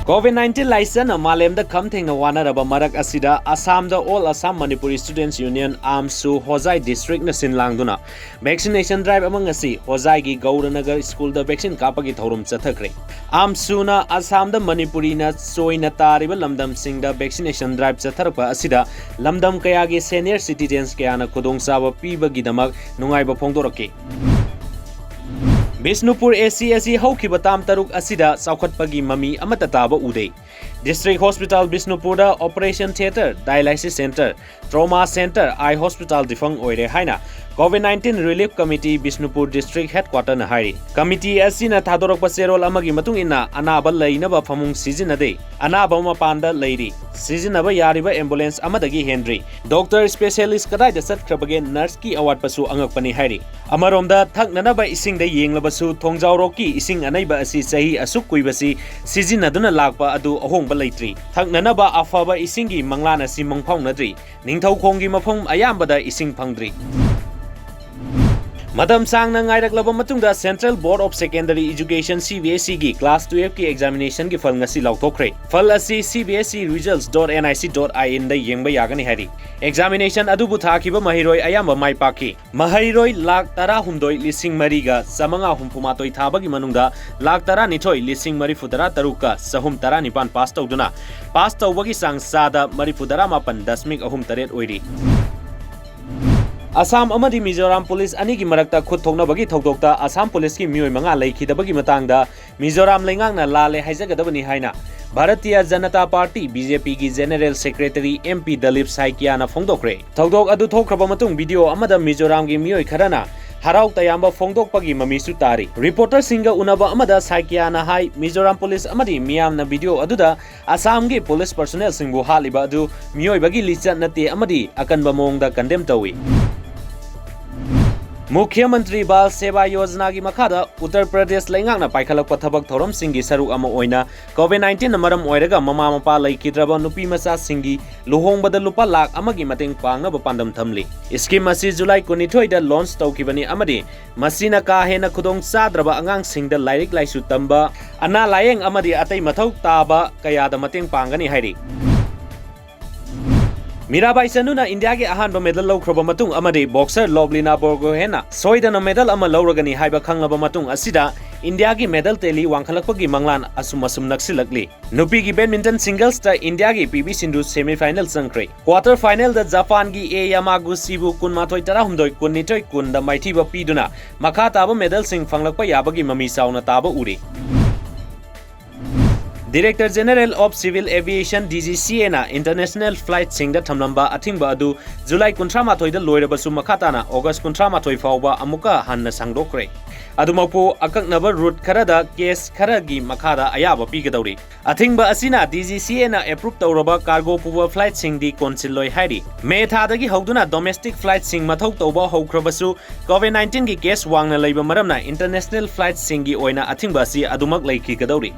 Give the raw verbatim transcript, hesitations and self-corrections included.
COVID nineteen ꯂꯥꯏꯆꯠꯅ ꯃꯥꯂꯦꯝꯗ ꯈꯝ ꯊꯦꯡꯅ ꯋꯥꯅꯔꯕ ꯃꯔꯛ ꯑꯁꯤꯗ, ꯑꯁꯥꯝꯗ All Assam Manipuri Students Union, ꯑꯥꯝꯁꯨ, ꯍꯣꯖꯥꯏ district ꯅ ꯁꯤꯟ ꯂꯥꯡꯗꯨꯅ vaccination drive ꯑꯃ ꯉꯁꯤ ꯍꯣꯖꯥꯏꯒꯤ ꯒꯧꯔꯅꯒꯔ school ꯗ vaccine ꯀꯥꯞꯄꯒꯤ ꯊꯧꯔꯝ ꯆꯠꯊꯈ꯭ꯔꯦ꯫ ꯑꯥꯝꯁꯨꯅ ꯑꯁꯥꯝꯗ ꯃꯅꯤꯄꯨꯔꯤꯅ ꯆꯣꯏꯅ ꯇꯥꯔꯤꯕ ꯂꯝꯗꯝꯁꯤꯡꯗ vaccination drive ꯆꯠꯊꯔꯛꯄ ꯑꯁꯤꯗ ꯂꯝꯗꯝ ꯀꯌꯥꯒꯤ senior citizens ꯀꯌꯥꯅ ꯈꯨꯗꯣꯡꯆꯥꯕ ꯄꯤꯕꯒꯤꯗꯃꯛ ꯅꯨꯡꯉꯥꯏꯕ ꯐꯣꯡꯗꯣꯔꯛꯈꯤ꯫ ꯕꯤꯁꯅꯨꯄꯨꯔ AC ꯑꯁꯤ ꯍꯧꯈꯤꯕ ꯇꯥꯡ ꯇꯔꯨꯛ ꯑꯁꯤꯗ ꯆꯥꯎꯈꯠꯄꯒꯤ ꯃꯃꯤ ꯑꯃꯠꯇ ꯇꯥꯕ ꯎꯗꯦ꯫ District Hospital ꯕꯤꯁꯅꯨꯄꯨꯔꯗ operation theatre, dialysis centre, trauma centre, eye hospital defunct ꯑꯣꯏꯔꯦ ꯍꯥꯏꯅ COVID nineteen Relief Committee Bishnupur district headquarter ꯅ ꯍꯥꯏꯔꯤ꯫ Committee ꯑꯁꯤꯅ ꯊꯥꯗꯣꯔꯛꯄ ꯆꯦꯔꯣꯜ ꯑꯃꯒꯤ ꯃꯇꯨꯡ ꯏꯟꯅ, ꯑꯅꯥꯕ ꯂꯩꯅꯕ ꯐꯃꯨꯡ ꯁꯤꯖꯤꯟꯅꯗꯦ, ꯑꯅꯥꯕ ꯃꯄꯥꯟꯗ ꯂꯩꯔꯤ, ꯁꯤꯖꯤꯟꯅꯕ ꯌꯥꯔꯤꯕ ambulance ꯑꯃꯗꯒꯤ ꯍꯦꯟꯗ꯭ꯔꯤ, doctor specialist ꯀꯗꯥꯏꯗ ꯆꯠꯈ꯭ꯔꯕꯒꯦ, nurse ꯀꯤ ꯑꯋꯥꯠꯄꯁꯨ ꯑꯉꯛꯄꯅꯤ ꯍꯥꯏꯔꯤ꯫ ꯑꯃꯔꯣꯝꯗ, ꯊꯛꯅꯅꯕ ꯏꯁꯤꯡꯗ ꯌꯦꯡꯂꯕꯁꯨ, ꯊꯣꯡꯖꯥꯎꯔꯣꯛꯀꯤ ꯏꯁꯤꯡ ꯑꯅꯩꯕ ꯑꯁꯤ ꯆꯍꯤ ꯑꯁꯨꯛ ꯀꯨꯏꯕꯁꯤ ꯁꯤꯖꯤꯟꯅꯗꯨꯅ ꯂꯥꯛꯄ ꯑꯗꯨ ꯑꯍꯣꯡꯕ ꯂꯩꯇ꯭ꯔꯤ꯫ ꯊꯛꯅꯅꯕ ꯑꯐꯕ ꯏꯁꯤꯡꯒꯤ ꯃꯪꯂꯥꯟ ꯑꯁꯤ ꯃꯪꯐꯥꯎꯅꯗ꯭ꯔꯤ꯫ ꯅꯤꯡꯊꯧꯈꯣꯡꯒꯤ ꯃꯐꯝ ꯑꯌꯥꯝꯕꯗ ꯏꯁꯤꯡ ꯐꯪꯗ꯭ꯔꯤ꯫ ꯃꯇꯝ ꯁꯥꯡꯅ ꯉꯥꯏꯔꯛꯂꯕ ꯃꯇꯨꯡꯗ Central Board of Secondary Education, CBSE ꯒꯤ class twelve ꯀꯤ examination ꯒꯤ ꯐꯜ ꯉꯁꯤ ꯂꯥꯎꯊꯣꯛꯈ꯭ꯔꯦ꯫ ꯐꯜ ꯑꯁꯤ CBSE results dot NIC dot IN ꯗ ꯌꯦꯡꯕ ꯌꯥꯒꯅꯤ ꯍꯥꯏꯔꯤ꯫ Examination ꯑꯗꯨꯕꯨ ꯊꯥꯈꯤꯕ ꯃꯍꯩꯔꯣꯏ ꯑꯌꯥꯝꯕ ꯃꯥꯏ ꯄꯥꯛꯈꯤ꯫ ꯃꯍꯩꯔꯣꯏ ꯂꯥꯈ ꯇꯔꯥꯍꯨꯝꯗꯣꯏ ꯂꯤꯁꯤꯡ ꯃꯔꯤꯒ ꯆꯥꯃꯉꯥ ꯍꯨꯝꯐꯨ ꯃꯥꯊꯣꯏ ꯊꯥꯕꯒꯤ ꯃꯅꯨꯡꯗ ꯂꯥꯈ ꯇꯔꯥꯅꯤꯊꯣꯏ ꯂꯤꯁꯤꯡ ꯃꯔꯤꯐꯨ ꯇꯔꯥ ꯇꯔꯨꯛꯀ ꯆꯍꯨꯝ ꯇꯔꯥꯅꯤꯄꯥꯟ pass ꯇꯧꯗꯨꯅ, pass ꯇꯧꯕꯒꯤ ꯆꯥꯡ ꯆꯥꯗ ꯃꯔꯤꯐꯨ ꯇꯔꯥ ꯃꯥꯄꯟ ꯗꯁꯃꯤꯛ ꯑꯍꯨꯝ ꯇꯔꯦꯠ ꯑꯣꯏꯔꯤ꯫ ꯑꯁꯥꯝ ꯑꯃꯗꯤ ꯃꯤꯖꯣꯔꯥꯝ ꯄꯨꯂꯤꯁ ꯑꯅꯤꯒꯤ ꯃꯔꯛꯇ ꯈꯨꯠ ꯊꯣꯛꯅꯕꯒꯤ ꯊꯧꯗꯣꯛꯇ ꯑꯁꯥꯝ ꯄꯨꯂꯤꯁꯀꯤ ꯃꯤꯑꯣꯏ ꯃꯉꯥ ꯂꯩꯈꯤꯗꯕꯒꯤ ꯃꯇꯥꯡꯗ ꯃꯤꯖꯣꯔꯥꯝ ꯂꯩꯉꯥꯛꯅ ꯂꯥꯜꯂꯦ ꯍꯥꯏꯖꯒꯗꯕꯅꯤ ꯍꯥꯏꯅ ꯚꯥꯔꯇꯤꯌ ꯖꯅꯇꯥ ꯄꯥꯔꯇꯤ, BJP ꯒꯤ General Secretary MP ꯗꯂꯤꯞ ꯁꯥꯏꯀꯤꯌꯥꯅ ꯐꯣꯡꯗꯣꯛꯈ꯭ꯔꯦ꯫ ꯊꯧꯗꯣꯛ ꯑꯗꯨ ꯊꯣꯛꯈ꯭ꯔꯕ ꯃꯇꯨꯡ video ꯑꯃꯗ ꯃꯤꯖꯣꯔꯥꯝꯒꯤ ꯃꯤꯑꯣꯏ ꯈꯔꯅ ꯍꯔꯥꯎ ꯇꯌꯥꯝꯕ ꯐꯣꯡꯗꯣꯛꯄꯒꯤ ꯃꯃꯤꯁꯨ ꯇꯥꯔꯤ꯫ Reporter ꯁꯤꯡꯒ ꯎꯅꯕ ꯑꯃꯗ ꯁꯥꯏꯀꯤꯌꯥꯅ ꯍꯥꯏ, ꯃꯤꯖꯣꯔꯥꯝ ꯄꯨꯂꯤꯁ ꯑꯃꯗꯤ ꯃꯤꯌꯥꯝꯅ video ꯑꯗꯨꯗ ꯑꯁꯥꯝꯒꯤ ꯄꯨꯂꯤꯁ personnel ꯁꯤꯡꯕꯨ ꯍꯥꯠꯂꯤꯕ ꯑꯗꯨ ꯃꯤꯑꯣꯏꯕꯒꯤ ꯂꯤꯆꯠ ꯅꯠꯇꯦ ꯑꯃꯗꯤ ꯑꯀꯟꯕ ꯃꯑꯣꯡꯗ condemn ꯇꯧꯏ꯫ ꯃꯨꯈ꯭ꯌ ꯃꯟꯇ꯭ꯔꯤ ꯕꯥꯜ ꯁꯦꯕꯥ ꯌꯣꯖꯅꯥꯒꯤ ꯃꯈꯥꯗ ꯎꯠꯇꯔ ꯄ꯭ꯔꯗꯦꯁ ꯂꯩꯉꯥꯛꯅ ꯄꯥꯏꯈꯠꯂꯛꯄ ꯊꯕꯛ ꯊꯧꯔꯝꯁꯤꯡꯒꯤ ꯁꯔꯨꯛ ꯑꯃ ꯑꯣꯏꯅ COVID nineteenꯅ ꯃꯔꯝ ꯑꯣꯏꯔꯒ ꯃꯃꯥ ꯃꯄꯥ ꯂꯩꯈꯤꯗ꯭ꯔꯕ ꯅꯨꯄꯤ ꯃꯆꯥꯁꯤꯡꯒꯤ ꯂꯨꯍꯣꯡꯕꯗ ꯂꯨꯄꯥ ꯂꯥꯈ ꯑꯃꯒꯤ ꯃꯇꯦꯡ ꯄꯥꯡꯅꯕ ꯄꯥꯟꯗꯝ ꯊꯝꯂꯤ꯫ Scheme ꯑꯁꯤ ꯖꯨꯂꯥꯏ ꯀꯨꯟꯅꯤꯊꯣꯏꯗ launch ꯇꯧꯈꯤꯕꯅꯤ ꯑꯃꯗꯤ ꯃꯁꯤꯅ ꯀꯥ ꯍꯦꯟꯅ ꯈꯨꯗꯣꯡ ꯆꯥꯗ꯭ꯔꯕ ꯑꯉꯥꯡꯁꯤꯡꯗ ꯂꯥꯏꯔꯤꯛ ꯂꯥꯏꯁꯨ ꯇꯝꯕ, ꯑꯅꯥ ꯂꯥꯌꯦꯡ ꯑꯃꯗꯤ ꯑꯇꯩ ꯃꯊꯧ ꯇꯥꯕ ꯀꯌꯥꯗ ꯃꯇꯦꯡ ꯄꯥꯡꯒꯅꯤ ꯍꯥꯏꯔꯤ꯫ ꯃꯤꯔꯥꯕꯥꯏ ꯆꯅꯨꯅ ꯏꯟꯗꯤꯌꯥꯒꯤ ꯑꯍꯥꯟꯕ medal ꯂꯧꯈ꯭ꯔꯕ ꯃꯇꯨꯡ ꯑꯃꯗꯤ boxer ꯂꯣꯕꯂꯤꯅꯥ ꯕꯣꯔꯒꯣꯍꯦꯟꯅ ꯁꯣꯏꯗꯅ medal ꯑꯃ ꯂꯧꯔꯒꯅꯤ ꯍꯥꯏꯕ ꯈꯪꯂꯕ ꯃꯇꯨꯡ ꯑꯁꯤꯗ ꯏꯟꯗꯤꯌꯥꯒꯤ medal tally ꯋꯥꯡꯈꯠꯂꯛꯄꯒꯤ ꯃꯪꯂꯥꯟ ꯑꯁꯨꯝ ꯑꯁꯨꯝ ꯅꯛꯁꯤꯜꯂꯛꯂꯤ꯫ ꯅꯨꯄꯤꯒꯤ badminton singlesꯇ ꯏꯟꯗꯤꯌꯥꯒꯤ ꯄꯤ ꯚꯤ ꯁꯤꯟꯙꯨ semifinal ꯆꯪꯈ꯭ꯔꯦ꯫ Quarter finalꯗ ꯖꯄꯥꯟꯒꯤ ꯑꯦ ꯌꯥꯃꯥꯒꯨꯆꯤꯕꯨ ꯀꯨꯟꯃꯥꯊꯣꯏ ꯇꯔꯥꯍꯨꯝꯗꯣꯏ, ꯀꯨꯟꯅꯤꯊꯣꯏ ꯀꯨꯟꯗ ꯃꯥꯏꯊꯤꯕ ꯄꯤꯗꯨꯅ ꯃꯈꯥ ꯇꯥꯕ medalꯁꯤꯡ ꯐꯪꯂꯛꯄ ꯌꯥꯕꯒꯤ ꯃꯃꯤ ꯆꯥꯎꯅ ꯇꯥꯕ ꯎꯔꯤ꯫ Director General of Civil Aviation, DGCAꯅ international flightꯁꯤꯡꯗ ꯊꯝꯂꯝꯕ ꯑꯊꯤꯡꯕ ꯑꯗꯨ ꯖꯨꯂꯥꯏ ꯀꯨꯟꯊ꯭ꯔꯥ ꯃꯥꯊꯣꯏꯗ ꯂꯣꯏꯔꯕꯁꯨ ꯃꯈꯥ ꯇꯥꯅ ꯑꯣꯒꯁ ꯀꯨꯟꯊ꯭ꯔꯥ ꯃꯥꯊꯣꯏ ꯐꯥꯎꯕ ꯑꯃꯨꯛꯀ ꯍꯟꯅ ꯁꯥꯡꯗꯣꯛꯈ꯭ꯔꯦ꯫ ꯑꯗꯨꯃꯛꯄꯨ, ꯑꯀꯛꯅꯕ route ꯈꯔꯗ case ꯈꯔꯒꯤ ꯃꯈꯥꯗ ꯑꯌꯥꯕ ꯄꯤꯒꯗꯧꯔꯤ꯫ ꯑꯊꯤꯡꯕ ꯑꯁꯤꯅ DGCAꯅ approve ꯇꯧꯔꯕ cargo ꯄꯨꯕ flightꯁꯤꯡꯗꯤ ꯀꯣꯟꯁꯤꯜꯂꯣꯏ ꯍꯥꯏꯔꯤ꯫ ꯃꯦ ꯊꯥꯗꯒꯤ ꯍꯧꯗꯨꯅ domestic flightꯁꯤꯡ ꯃꯊꯧ ꯇꯧꯕ ꯍꯧꯈ꯭ꯔꯕꯁꯨ, COVID nineteenꯒꯤ case ꯋꯥꯡꯅ ꯂꯩꯕ ꯃꯔꯝꯅ international flightꯁꯤꯡꯒꯤ ꯑꯣꯏꯅ ꯑꯊꯤꯡꯕ ꯑꯁꯤ ꯑꯗꯨꯃꯛ ꯂꯩꯈꯤꯒꯗꯧꯔꯤ꯫